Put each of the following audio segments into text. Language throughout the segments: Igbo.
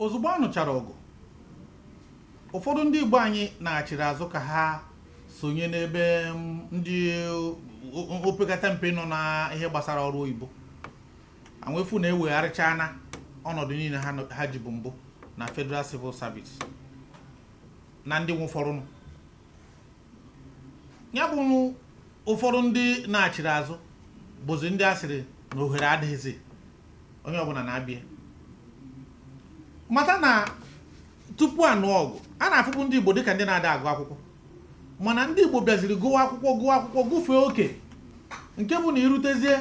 Ozugbo a nụchara ọgụ, ụfọdụ ndị Igbo anyị naghachiri azụ ka ha sonye n'ebe ndị opekata mpe nọ na ihe gbasara ọrụ oyibo. Anwefu na-ewegharịchana ọnọdụ niile ha jibu mbụ na Federal Civil Service na ndị nwụfọrụnụ. Ya bụ, ụfọdụ ndị na-achịrị azụ bụzi ndị a sịrị na ohere adịghịzị, onye ọbụla na-abịa mata na tupu a nụọ ọgụ, a na-afụbụ ndị Igbo dịka ndị na-ada agụ akwụkwọ. Mana ndị Igbo bịaziri gụwa akwụkwọ, gụọ akwụkwọ, gụfee oke, nke bụ na irutezie.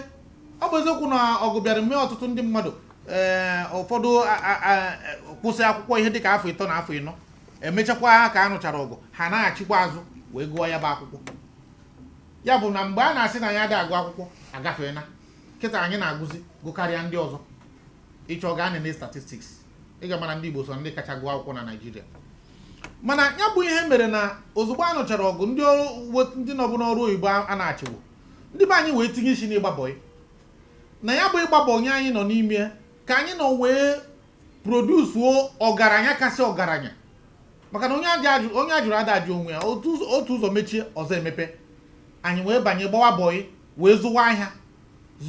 Ọ bụ eziokwu na ọgụ bịara mee ọtụtụ ndị mmadụ, ee, ụfọdụ kwụsị akwụkwọ ihe dịka afọ 3 na afọ 4. Emechakwa, ka a nụchara ọgụ, ha na-achịkwa azụ wee gụọ ya bụ akwụkwọ. Ya bụ na mgbe a na-asị na anyị adịghị agụ akwụkwọ agafeela. Kịta anyị na-agụzi gụkarịa ndị ọzọ. Ịchọ, gaa nene statistics, ị ga-ama na ndị Igbo so ndị kacha gụọ akwụkwọ na Naịjirịa. Mana ya bụ ihe mere na ozugbo a nụchara ọgụ, ndị ọrụ ndị nọbụ n'ọrụ oyibo a na-achịwo ndị be anyị wee tinye isi n'ịgba bọyị. Na ya bụ ịgba bọyị anyị nọ n'ime ka anyị nọ wee produsuo ọgaranya kasị ọgaranya, maka na onye ajụ onye ajụrụ ada ajụ onwe ya. Otu ụzọ mechie, ọzọ emepe. Anyị wee banye gbawa bọyị, wee zụwa ahịa,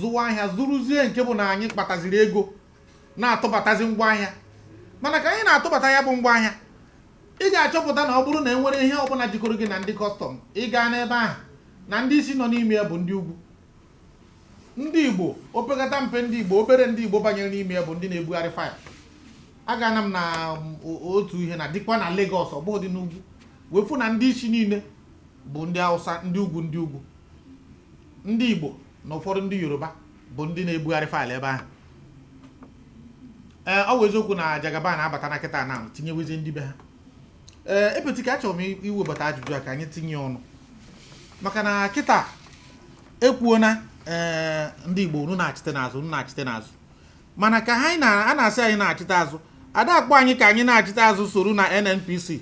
zụwa ahịa, zụrụzie, nke bụ na anyị kpataziri ego na-atụbatazi ngwa ahịa. Mana ka anyị na-atụbata ya bụ ngwa ahịa, ị ga-achọpụta na ọ bụrụ na e nwere ihe ọbụla jikọrọ gị na ndị custom, ị gaa n'ebe ahụ, na ndị isi nọ n'ime ya bụ ndị ugwu. Ndị Igbo opekata mpe, ndị Igbo obere, ndị Igbo banyere n'ime ya bụ ndị na-ebugharị file. Agana m na otu ihe na dịkwa na Lagos, ọ bụghị dị n'ugwu, wee fụ na ndị isi niile bụ ndị Hausa, ndị ugwu, ndị ugwu, ndị Igbo na ụfọdụ ndị Yoruba bụ ndị na-ebugharị file ebe ahụ. Ee, ọ bụ eziokwu na Jagaban na-abata na kịta na tinyewezie ndị be ha. Ee, epetika, achọrọ m iwebata ajụjụ a ka anyị tinye ọnụ, maka na kịta ekwuona, ee, ndị Igbo, unu na-achite n'azụ, unu na-achite n'azụ. Mana ka anyị na a na-asị anyị na-achite azụ, ada akpọ anyị ka anyị na-achite azụ soro na NNPC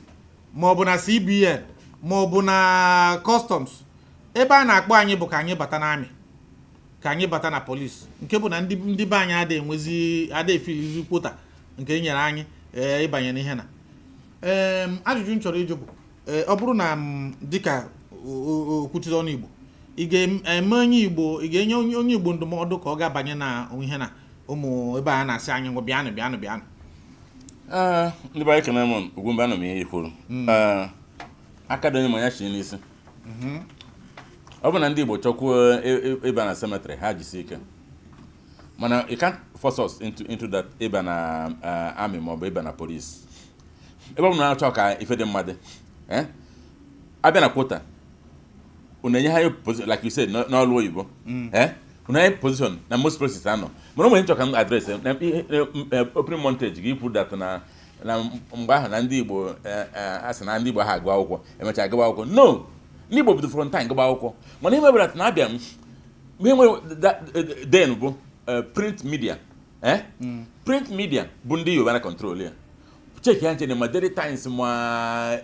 maọbụ na CBN maọbụ na customs. Ebe a na-akpọ anyị bụ ka anyị bata n'army, ka anyị bata na polisi, nke bụ na ndị be anyị ada enwezi, ada efilizi quota nke e nyere anyị, ee, ịbanye n'ihe na ee. Ajụjụ m chọrọ ịjụ bụ, ee, ọ bụrụ na m dịka okwuchite ọnụ Igbo, ị ga-eme onye Igbo, ị ga-enye onye Igbo ndụmọdụ ka ọ ga-abanye na ihe na ụmụ ebe a na-asị anyị ngwa, bịanụ, bịanụ, bịanụ? Ee, ndị be anyị, kene m. Ugwumba, anọ m ihe ikwuru. Ee, aka dị onye ma ya chie n'isi. Ọ bụ na ndị Igbo chọkwuo ịba na cemetery, ha jisi ike, mana you can't force us into that ịba na army maọbụ ịba na police. Ebe ọ bụ na achọ ka ife dị mma dị, eh? Abịa na quota, unu enye ha position like you said n'ọrụ oyibo, eh? Unu enye position na most places anọ. Mana o nwere nchọ ka m address na opening montage gị ikwu that na mgbe ahụ na ndị Igbo, a sị na ndị Igbo ha agụ akwụkwọ, emechaa gụba akwụkwọ. No, ndị Igbo bido from time gụba akwụkwọ. Mana ihe mebere na abịa m ihe nwere then bụ print media, eh? Print media bụ ndị Yoruba na control ya. Check ya nche ma Daily Times ma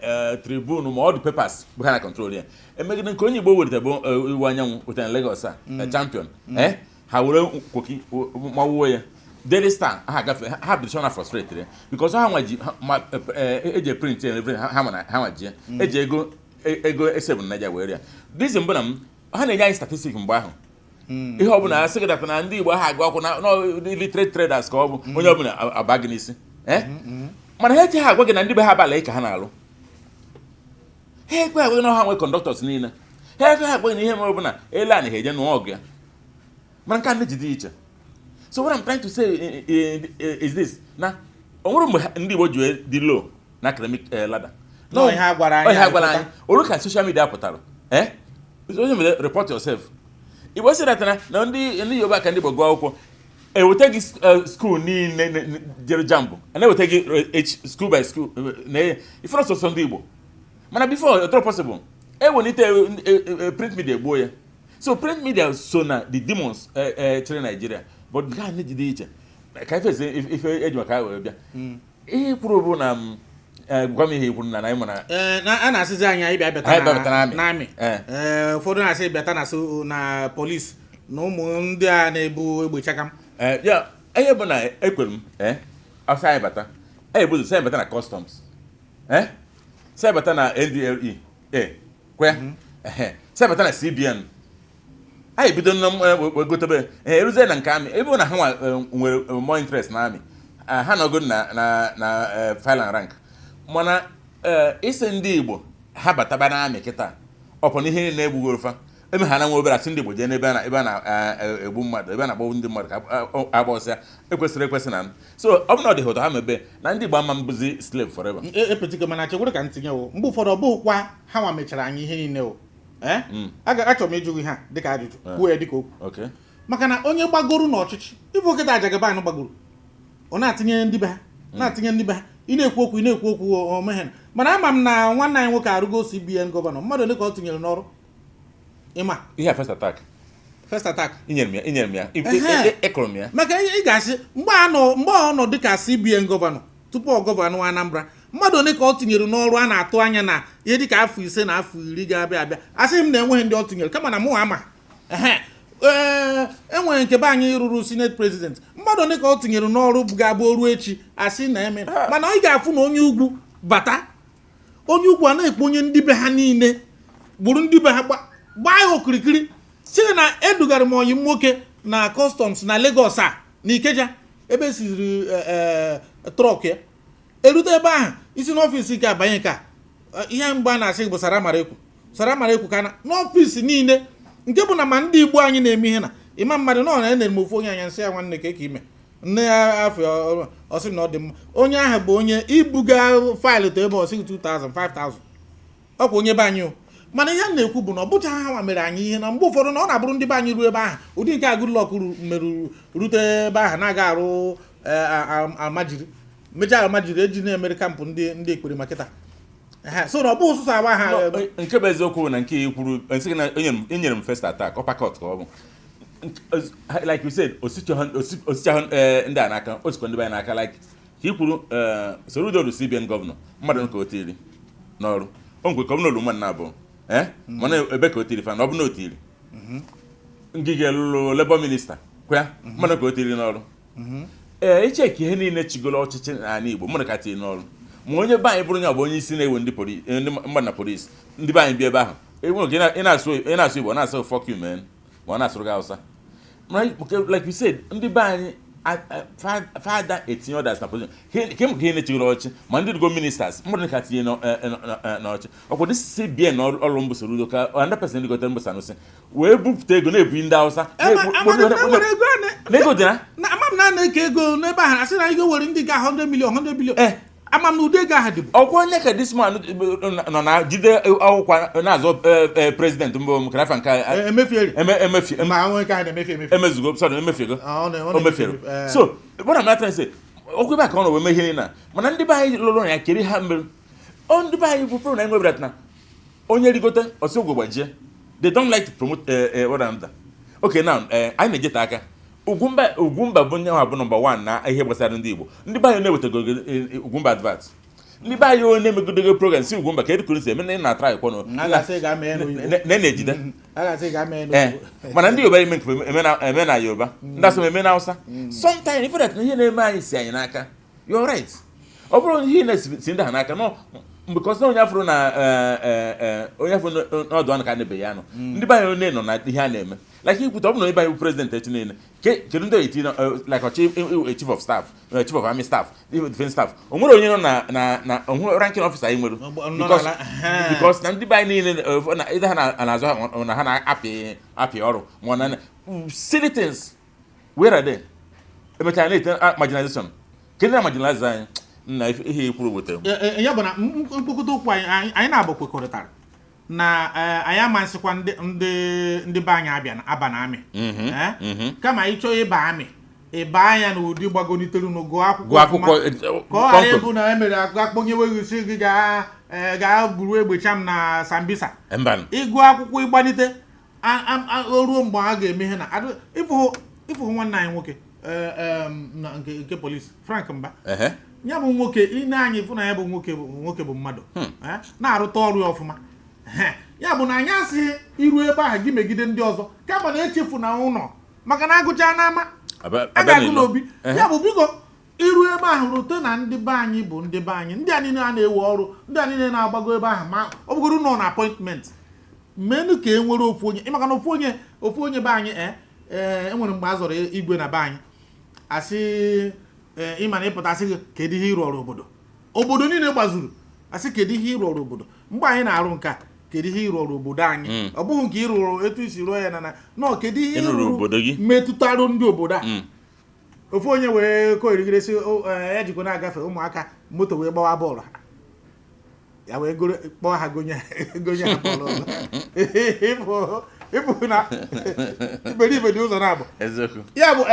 Tribune ma all the papers bụ ha na control ya. Emegide nke onye Igbo welitere bụ Iwuanyanwu wetara na Lagos a, Champion, eh? Ha were kwoki mawuo ya. Daily Star ha agafe ha bido na frustrate ya because ha nwa ji ma eji print ya everything, ha nwa ji ya eji ego eseven naija were ya. Reason bụ na m ha na-enye anyị statistic mgbe ahụ, ihe ọbụla asị gị data na ndị Igbo ha agụ akwụkwọ na illiterate traders ka ọ bụ onye ọbụla aba gị n'isi, eh? Mana ha echeghị agwa gị na ndị be ha abalị ka ha na-alụ. Ha ekwe agwa gị na ha nwe conductors niile. Ha ekwe agwa gị na ihe mere bụ na ele a na ha eje nụọ ọgụ ya. Mana nke a ndị ji dị iche. So what I'm trying to say is this: na o nwere mgbe ndị Igbo ji wee dị low na academic ladder. No, ihe a gwara anyị. Ihe a gwara anyị olu ka social media pụtara, eh, social media, report yourself. Igbo sị na na ndị Yoruba ka ndị Igbo gụọ akwụkwọ, eweta gị school niile jere JAMB, a na-eweta gị school by school na ifere sọsọ ndị Igbo. Mana before ọ possible ewelite print media egbuo ya. So print media so na the demons chịrị Nigeria. But nke a na-ejide iche ka ife ife eji maka wee bịa, ihe kwuru bụ na gwa m ihe ikwuru na anyị mana a na-asịzi anyị anyị bịa bịata n'army. Ụfọdụ na-asị bịata na so na polisi na ụmụ ndị a na-ebu egbe chakam. Ya ihe bụ na ekwere m ọsọ anyị bata. Ebuzo sị bata na customs, sị bata na NDLEA kwe, ehe, sị bata na CBN. Anyị bido na gotebe, eruzie na nke army, ebe ọ na ha nwa nwere more interest na army, ha nọgo na file and rank. Mana isi ndị Igbo ha bataba na army kịta, ọpọ na ihe niile na-egbugoro fa eme ha na nwa obere, asị ndị Igbo jee n'ebe a na-egbu mmadụ, ebe a na-agbagbu ndị mmadụ, ka agba ọsịa ekwesịrị ekwesị na so ọ bụ na ọ dị ha ụtọ ha mebe na ndị Igbo ama mbụzi slave forever. Epetike, mana chekwere ka m tinye o, mgbe ụfọdụ ọ bụghịkwa ha nwa mechara anyị ihe niile o. Achọrọ m ịjụ gị ha dịka ajụjụ, kwuo ya dịka okwu, maka na onye gbagoro n'ọchịchị, ife okịta Jagaban gbagoro, ọ na-atinye ndị be ha, na-atinye ndị be ha. Ị na-ekwu okwu, ị na-ekwu okwu omeghe. Mana ama m na nwanne anyị nwoke arụgo CBN governor, mmadụ ole ka ọ tinyere n'ọrụ, ịma? Ihe a, first attack. First attack. Inyere m ya, inyere m ya. Ịkụrụ m ya. Maka ị ga-asị mgbe a nọ, mgbe ọ nọ dịka CBN governor, tupu ọ governor Anambra, mmadụ ole ka ọ tinyere n'ọrụ a na-atụ anya na ihe dịka afọ 5 na afọ 10 ga-abịa abịa? Asịghị m na enweghị ndị ọ tinyere, kama na mụ ama. Ehe, ee, enwere nke be anyị rụrụ senate president, mmadụ ole ka ọ tinyere n'ọrụ ga-abụ oru echi asị na eme? Mana ị ga-afụ na onye ugwu bata, onye ugwu a na-ekpo onye ndị be ha niile, gburu ndị be ha, gbaa ya okirikiri, si na edugara m oyi m nwoke na customs na Lagos a na Ikeja, ebe esiziri truck ya erute ebe ahụ, isi n'ọfịs nke abanye nke a. Ihe mgbe a na-asị bụ sara mara ekwu, sara mara ekwu ka na n'ọfịs niile, nke bụ na ma ndị Igbo anyị na-eme ihe na ịma mmadụ nọ na enere m ofu onye anya, nsị ya, "Nwanne, ka ime nne ya afọ?" Ọ sị na ọ dị mma. Onye ahụ bụ onye ibuga file to ebe ọ sị 2000 5000, ọkwa onye be anyị o. Mana ihe m na-ekwu bụ na ọ bụcha ha nwa mere anyị ihe, na mgbe ụfọdụ na ọ na-abụrụ ndị be anyị ruo ebe ahụ, ụdị nke a Goodluck meruru rute ebe ahụ, na-aga arụ almajiri, mechaa almajiri eji na-emere camp ndị ekperima kịta. Ehe, so na ọ bụghị sụsọ agba ha. No, nke bụ eziokwu bụ na nke i kwuru, nsị gị na enyere m first attack, uppercut ka ọ bụ. Like you said, osichahụ ndị a n'aka, o sikwa ndị be anyị n'aka. Like ka i kwuru, Soludo rụ CBN governor, mmadụ ka o tiri n'ọrụ, o nkwe ka ọ bụ na olu mmadụ na-abụọ, mana ebe ka o tiri fa na ọ bụ na o tiri Ngige lụrụ labour minister kwa, mmadụ ka o tiri n'ọrụ. Ee, icheki ihe niile chigolo ọchịchị n'ala Igbo, mmadụ ka tiri n'ọrụ. Ma onye be anyị bụrụ onye ọ bụ onye isi na-ewe ndị ndị mmadụ na polisi, ndị be anyị bi ebe ahụ, enwere nke ị na-asụ Igbo, ọ na-asụ "Fuck you, man," ma ọ na-asụrụ gị Hausa. Mana like you said, ndị be anyị fada etinye others na position ke m ka ihe na-echigoro ọchị, ma ndị go ministers, mmadụ ka tinye n'ọchị. Ọkwa dị CBN ọrụ mbụ Soludo ka another person rigotere mbụ Sanusi wee bupụta ego na-ebu ndị Hausa. Enwere ego a na ego dị na na ama m na a na-eke ego n'ebe ahụ, asị na ego were ndị ga 100 million, 100 billion. Ama m na ụdị ego ahụ dịbụ. Ọkwa onye ka this man nọ na jide akwụkwọ na-azọ president mbụ m karafa nke a- Emefieri. Emefi Ma onwe nke ahụ na-emefi emefi. Emezugo, sorry, emefiego. Ah, ọ O mefiere. na-emefi emefi. So what I'm trying to say, okwu ebe a ka ọ nọ wee mee ihe niile a. Mana ndị be anyị lụrụ ya kere ha mere ọ ndị be anyị bụ problem na enwebere na onye rigote ọsị ụgwọ gbajie. They don't like to promote one another. Okay, now anyị na-ejete aka Ugwumba. Ugwumba bụ onye nwa bụ number 1 na ihe gbasara ndị Igbo. Ndị be anyị na-ewetago Ugwumba advert, ndị be anyị onye na-emegodego program si Ugwumba ka edukuru si eme na ị na-atara ịkwọnụ. A ga-asị ga mee n'oyibo. Na na-ejide. A ga-asị ga mee n'oyibo. Mana ndị Yoruba eme nke eme na Yoruba, ndị Asọ eme na Hausa. Sometimes if that ihe na-eme anyị si anyị n'aka, you're right, ọ bụrụ ihe na-esi si ndị ha n'aka nọ, because na onye afụrụ na onye afụrụ n'ọdụ anụ ka a na-ebe ya anụ. Ndị be anyị onye nọ na ihe a na-eme, like ikwute, ọ bụ na onye be anyị bụ president echi niile, kedu ndị eti like ọchị chief of staff, chief of army staff, defense staff, o nwere onye nọ na onwere ranking officer anyị nwere? Nọ n'ala. Because na ndị be anyị niile na ịda ha na-azụ ha na ha na-apị apị ọrụ, ma ọ na silly things. Where are they? Emechara na-ete marginalization. Kedu na marginalize anyị nna ihe ikwuru wetere m. Ya bụ na mkpokọta okwu anyị, anyị na-abụ kwekọrịtara na anyị amasịkwa ndị be anyị abịa aba na army. Kama ịchọ ịba army, ịba anya n'ụdị gbagonitere n'ụgụ akwụkwọ Gụọ akwụkwọ. ọfụma, ka ọ ghara ịbụ na e mere akpọnyewe gị isi gị gaa gaa buru egbecha m na Sambisa. Mba. Ịgụ akwụkwọ, ịgbalite o ruo mgbe a ga-eme ihe na ịfụhụ nwanne anyị nwoke na nke polisi Frank Mba. Ya bụ nwoke, ine anyị fụ na ya bụ nwoke bụ mmadụ, na-arụta ọrụ ya ọfụma. Ya bụ na anyị asịghị iru ebe ahụ gị megide ndị ọzọ, kama na echefu na ụlọ, maka na agụcha n'ama a abịa ga-agụ n'ilo. n'obi. Ya bụ biko. Iru ebe ahụ rute na ndị be anyị bụ ndị be anyị, ndị a niile a na-ewe ọrụ, ndị a niile na-agbago ebe ahụ, ma ọ bụgoro nọ na appointment menu ka e nwere ofu onye. Ịmaka na ofu onye be anyị, ee, enwere mgbe a zọrọ igwe na be anyị, asị ee, ịma na ịpụta, asị gị, "Kedu ihe ịrụ ọrụ obodo?" Obodo niile gbazuru, asị, "Kedu ihe ịrụ ọrụ obodo?" Mgbe anyị na-arụ nke a, kedu ihe ịrụ ọrụ obodo anyị? Ọ bụghị nke ịrụrụ etu isi rụọ ya na nọ, kedu ihe Ịrụrụ ịrụrụ obodo gị? Metụtarụ ndị obodo a. Ofu onye wee koirigide sị ya jikwa na-agafe ụmụaka moto wee gbawa bọọlụ ha, ya wee goro kpọọ ha gonye gonye ha bọọlụ ọzọ. Ịfụ na iberibe dị ụzọ na-abụ. Eziokwu. Ya bụ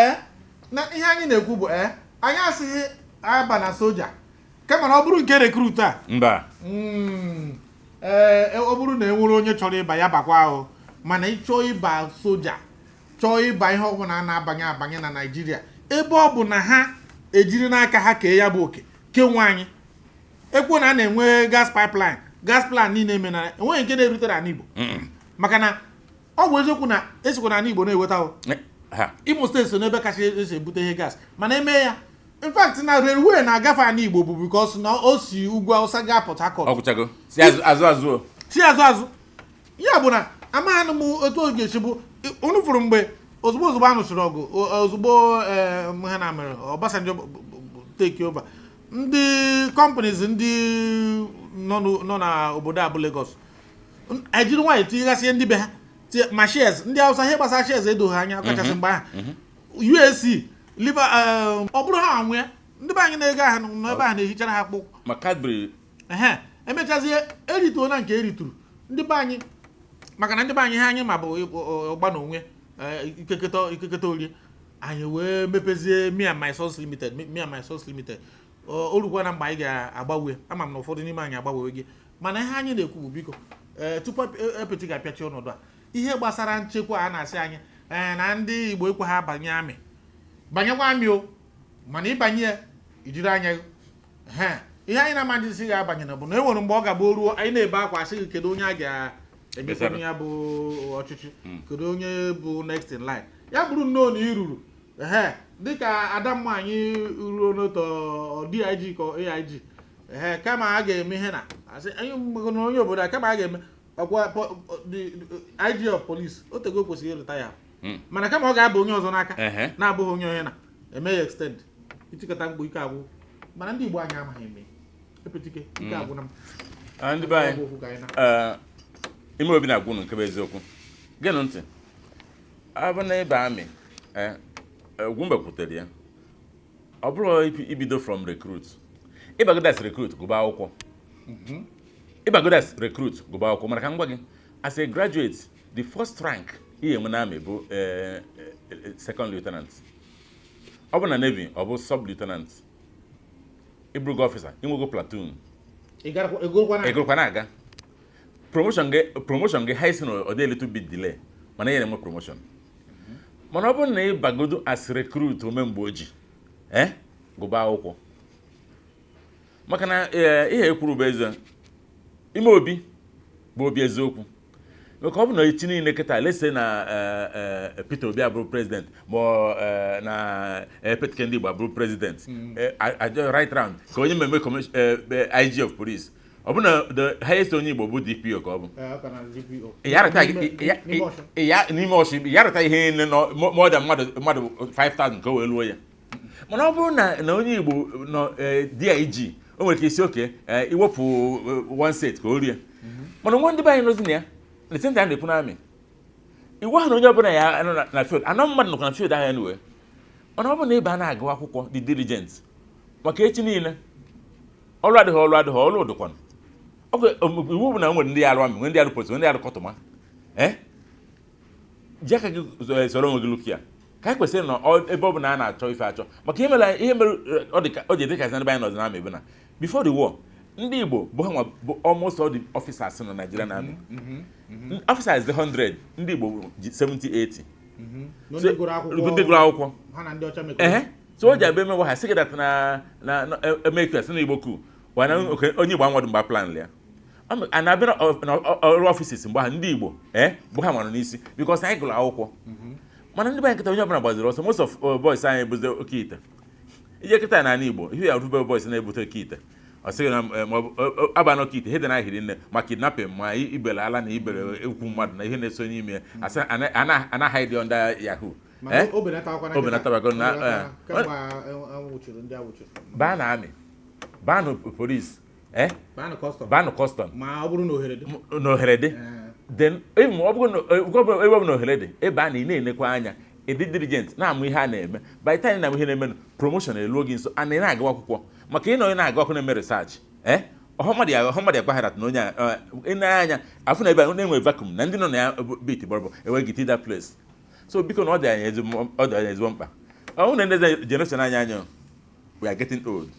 na ihe anyị na-ekwu bụ anyị asịghị aba na soja, kama na ọ bụrụ nke recruit a, Mba. Ee, ọ bụrụ na e nwere onye chọrọ ịba, ya bakwa ahụ. Mana ịchọọ ịba soja, chọọ ịba ihe ọbụla a na-abanye abanye na Naịjirịa, ebe ọ bụ na ha ejiri n'aka ha kee ya bụ oke kenwe anyị, ekwuo na a na-enwe gas pipeline, gas plan niile eme na enweghị nke na-erute n'ala Igbo, maka na ọ bụ eziokwu na esikwa n'ala Igbo na-eweta ahụ. Ha. Imo Steeti so n'ebe kacha esi ebute ihe gas, mana eme ya, in fact, na railway na-agafe ala Igbo bụ because na o si ugwu Awụsa gaa Port Harcourt. Ọ gwụchago si azụ azụ azụ o. Si azụ azụ. Ya bụ na amaghị m otu ọ ga-esi bụ unu fụrụ mgbe ozugbo a nụsịrị ọgụ, ozugbo ha na mere Obasanjo take over, ndị companies ndị nọ na obodo a bụ Lagos ejiri nwayọ tinyegasị ndị be ha ma shares ndị Hausa. Ihe gbasara shares edoghị anya, kachasị mgbe ahụ UAC liver, ọ bụrụ ha anwụ ya, ndị be anyị na-ego ahụ nọ ebe ahụ na-ehichara ha akpụkwụ. Ma Cadbury. Ehe, emechazie erituo na nke erituru ndị be anyị, maka na ndị be anyị, ihe anyị ma bụ ọgba na onwe ikeketa ikeketa orie anyị wee mepezie Me and My Sons Limited, Me and My Sons Limited. O rukwa na mgbe anyị ga-agbanwe, ama m na ụfọdụ n'ime anyị agbanwewe gị. Mana ihe anyị na-ekwu bụ, biko, ee, tupu epeti ga-apịachi ọnọdụ a, ihe gbasara nchekwa a na-asị anyị ee na ndị Igbo ekwe ha abanye amị, banyekwa amị o, mana ịbanye ya ijiri anya gị. Ehe, ihe anyị na-ama ndị ga-abanye na bụ na e nwere mgbe ọ ga-abụ ruo, anyị na-ebe akwa, asị gị, kedu onye a ga-emekwanụ ya bụ ọchịchị? Kedu onye bụ next in line? Ya bụrụ nnọọ na i ruru, ehe, dịka adamma anyị ruo n'otu DIG ka AIG, ehe, kama a ga-eme ihe na asị anyị mgbe na onye obodo a, kama a ga-eme ọkwa IG of police, otego kwesịrị ịrịta ya, mana kama ọ ga-aba onye ọzọ n'aka na-abụghị onye onye na-eme ya extend itikọta mkpu ike agwụ. Mana ndị Igbo anyị amaghị eme epetike ike agwụ na m. Ah, ndị be anyị. Ọ bụ okwu ka anyị na Ee, ime obi na-agwụ unu nke bụ eziokwu. Gịnụ ntị, abụ na ịba amị, ee, Ugwumba kwutere ya, ọ bụrụ ibido from recruit, ịbagodo as recruit, gụba akwụkwọ, ịbagodo as recruit, gụba akwụkwọ. Mana ka m gwa gị, as a graduate, the first rank ị ga-enwe na amị bụ second lieutenant. Ọ bụ na navy, ọ bụ sub lieutenant. Ịbụrụgo officer, inwego platoon. Ị garakwa- ị gụrụkwa na Egorokwa na-aga promotion gị, promotion gị ha si na ọ dị a little bit delay, mana ya na-enwe promotion. Mana ọ bụrụ na ị bagodo as recruit, ome mgbe oji gụba akwụkwọ, maka na ihe ekwuru bụ eze ime obi bụ obi eziokwu, maka ọ bụ na echi niile kịta lese na Peter Obi abụrụ president, ma ọ, na Petike ndị Igbo abụrụ president, right round ka onye mmemme IG of police, ọ bụ na the highest onye Igbo bụ DPO ka ọ bụ. Ee, ọ ka na DPO. N'ime Ọshụn. N'ime Ọshụn ya rụta ihe niile nọ more than mmadụ 5000 ka o wee luo ya. Mana ọ bụrụ na onye Igbo nọ DIG, o nwere ike isi oke iwepụ one set ka o rie. Mana nwa ndị be anyị nọzi na ya na senta a na-ekwu n'amị iwu ahụ na onye ọbụla ya nọ na field anọ, mmadụ nọkwa na field ahụ anyway. Mana ọ bụrụ na ebe a na-agụ akwụkwọ dị diligent, maka echi niile ọrụ adịghị, ọrụ adịghị, ọrụ dịkwanụ. Ọkwa iwu bụ na nwere ndị arụ amị, nwere ndị arụ polisi, nwere ndị arụ kọtụma, ee, ji aka gị soro onwe gị lukia ka anyị kwesịrị nọ ebe ọ bụ na a na-achọ ife achọ. Maka ihe mere ọ dị ka o ji dị ka ndị be anyị nọzi n'amị bụ na before the war, ndị Igbo bụ ha nwa bụ almost all the officers nọ Nigerian Army. Officers dị 100, ndị Igbo ji 70, 80. Na ndị gụrụ akwụkwọ. Ndị gụrụ akwụkwọ. Ha na ndị ọcha mekọrọ. Ehe, so o ji abịa emewa ha sị gị that na eme sị na Igbo ku wana onye Igbo anwadụ mgbe a plan ya a na-abịa na ọrụ offices mgbe ahụ, ndị Igbo bụ ha nwara n'isi because anyị gụrụ akwụkwọ. Mana ndị be anyị nkịta, onye ọbụla gbaziri ọsọ. Most of boys anyị bụzi oke ite. Ije kịta n'ala Igbo, ihe ya rube boys na-ebute oke ite, ọ sịghị na ma ọ bụ aba n'oke ite, ihe dị n'ahịrị nne ma kidnapping, ma ibere ala na ibere ekwu mmadụ na ihe na-eso n'ime ya, asị anaghị dị under yahoo. Mana Eh? o benatakwana. O benatabago na- O benatakwana eh. Kemgbe anwụchiri ndị anwụchiri. Baa na army, baa na police, eh? Baa na custom. Baa na custom. Ma ọ bụrụ na ohere dị. Na ohere dị. Then even ọ bụrụ na ebe ọ bụ na ohere dị, ebe a na ị na-enekwa anya, ịdị diligent na-amụ ihe a na-eme. By the time ị na-amụ ihe na-emenụ, promotion eluo gị nso, and ị na-agụ akwụkwọ maka ị na onye na-agụ akwụkwọ na-eme research, eh, ọhụmadị ya ọhụmadị agbaghara na onye a ị na-anya afụ na ebe a na-enwe vacuum na ndị nọ na ya bit gbọrọgbọ enweghị ite that place. So biko, na ọ dị anyị ezigbo, ọ dị anyị ezigbo mkpa. Ọ bụrụ na ndị generation anyị anya, we are getting old.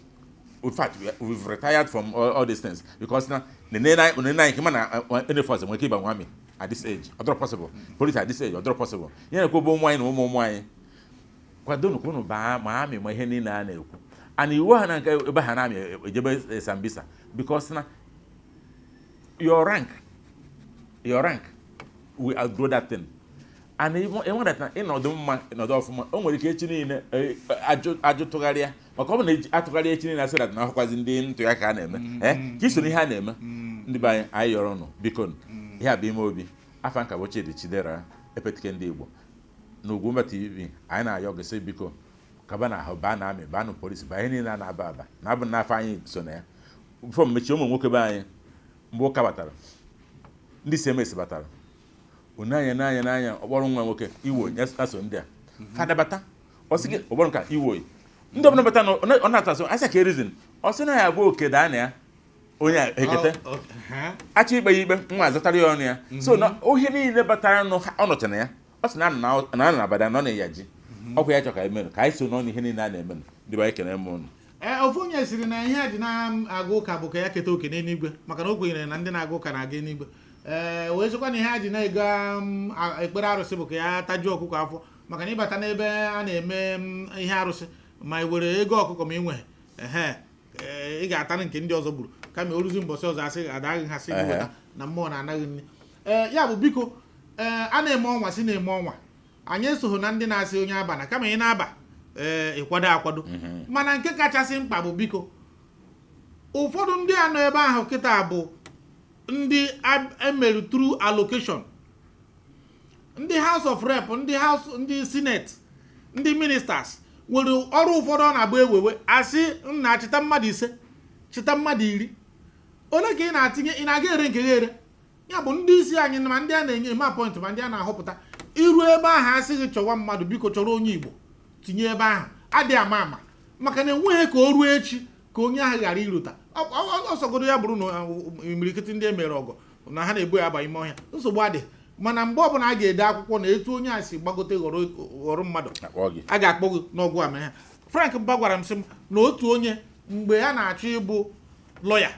In fact, we've retired from all these things because na nene anyị kema na any force nwere ike ịba army at this age, ọ dịrọ possible. Police at this age, ọ dịrọ possible. Ihe na-ekwu bụ ụmụ anyị na ụmụ ụmụ anyị, kwadonu ka unu baa ma army, ma ihe niile a na-ekwu and iwu ha na nke ebe ha na-amị ejebe Sambisa, because na your rank will outgrow that thing. And ịnwe that na ịnọdụ mma, ịnọdụ ọfụma, o nwere ike echi niile ajụ tụgharịa, maka ọ bụ na atụgharịa echi niile, asị that na ọhụkwazi ndị ntụgharị ka a na-eme, ka iso n'ihe a na-eme. Ndị be anyị, anyị yọrọ nụ, biko nụ. Ihe a bụ ime obi afa nka bụ Chidi Chidera Epetike ndị Igbo na Ugwumba TV. Anyị na-ayọ gị sị, biko, kaba na ahụ, baa na army, baa na polisi, baa ihe niile a na-aba aba na abụ n'afọ anyị so na ya fọ mechie. Ụmụ nwoke be anyị, mgbe ụka batara, ndị CMS batara, onye n'anya n'anya ọkpọrọ nwa nwoke iwo ya so ndị a fada bata, ọ sị gị ọgbọrọ nka iwo ndị ọbụla bata na ọ na-atụ asụ asị ka erizin, ọ sị na ya bụ oke daa na ya onye a ekete. Achọ ikpe ya ikpe nwa azatara ya ọnụ ya. So na ohe niile batara nụ, ọ nọcha na ya, ọ sị na anọ na anọ na abada nọ na ya ji ọkwa ya chọ ka anyị menụ, ka anyị so n'ọnụ ihe niile a na-emenụ. Ndị be anyị, kene m ụnụ. Ee, ofu onye siri na ihe a ji na-agụ ụka bụ ka ya keta oke n'eluigwe, maka na o kwenyere na ndị na-agụ ụka na-aga eluigwe. Ee, wee sịkwa na ihe a ji na-ego ekpere arụsị bụ ka ya tajuo ọkụkọ afọ, maka na ịbata n'ebe a na-eme ihe arụsị, ma ị were ego ọkụkọ ma ị nweghị ehe, ee, ị ga-ata nke ndị ọzọ gburu, kama o ruzi mbọsị ọzọ, asị adaghị ha, sị gị weta na mmụọ na-anaghị nri. Ee, ya bụ, biko, ee, a na-eme ọnwa si na-eme ọnwa, anyị esogho na ndị na-asị onye aba na kama ị na-aba, ee, ịkwado akwado. Mana nke kachasị mkpa bụ, biko, ụfọdụ ndị a nọ ebe ahụ kịta bụ ndị emerụ through allocation, ndị House of Rep, ndị House, ndị Senate, ndị ministers nwere ọrụ ụfọdụ ọ na-agba ewewe, asị nna chịta mmadụ 5, chịta mmadụ 10, ole ka ị na-atinye, ị na-aga ere nke gị ere. Ya bụ, ndị isi anyị, ma ndị a na-enye eme appoint, ma ndị a na-ahọpụta, iru ebe ahụ asị gị chọwa mmadụ, biko, chọrọ onye Igbo tinye ebe ahụ. Adị ama ama, maka na enweghị ka o ruo echi ka onye ahụ ghara irota ọsọgodo ya bụrụ na imirikiti ndị e mere ọgọ na ha na-ebu ya aba ime ọhịa, nsogbu adịghị. Mana mgbe ọbụla a ga-ede akwụkwọ na etu onye a si gbagote ghọrọ mmadụ, akpọ gị. A ga-akpọ gị n'ọgwụ ama ha. Frank Mba gwara m sị m na otu onye, mgbe ya na-achọ ịbụ lọya,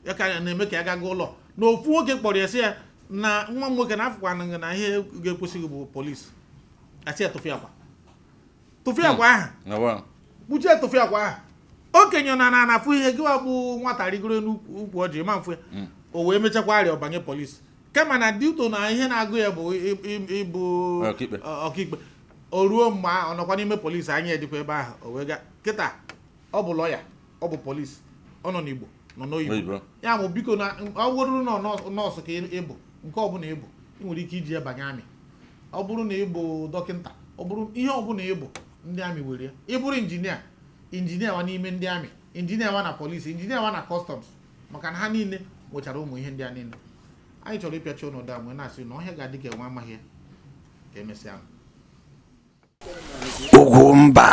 ya ka na-eme ka ya gaga ụlọ, na ofu nwoke kpọrọ ya sị ya na nwa m nwoke na-afụkwana na ihe ga-ekwesịghị bụ polisi, asị ya tụfịa akwa, tụfịa akwa ahụ. Na wa. Kpuchie, tụfịa akwa ahụ. Okenye na na-anafụ ihe gịwa bụ nwata rigoro n'ukwu ọjị ma mfụ ya, o wee mechakwa arịa ọbanye polisi, kama na dito na ihe na-agụ ya bụ ịbụ ọkaikpe. Ọkaikpe. O ruo mgbe ahụ, ọ nọkwa n'ime polisi, anya edikwa ebe ahụ, o wee ga kịta ọ bụ lọya, ọ bụ polisi, ọ nọ n'Igbo, nọ n'oyibo. Oyibo. Ya bụ, biko, na ọ bụrụ na nọọsụ ka ị bụ, nke ọbụla ị bụ, ị nwere ike iji ya banye army. Ọ bụrụ na ị bụ dọkịta, ọ bụrụ ihe ọbụla ị bụ, ndị army were ya. Ị bụrụ injinia, injinia wa n'ime ndị army, injinia wa na polisi, injinia wa na customs, maka na ha niile nwechara ụmụ ihe ndị a niile. Anyị chọrọ ịpịachi ọnọdụ a wee na-asị na ọhịa ga-adị ka enwe amaghị ya. Ka emesịa. Ugwumba.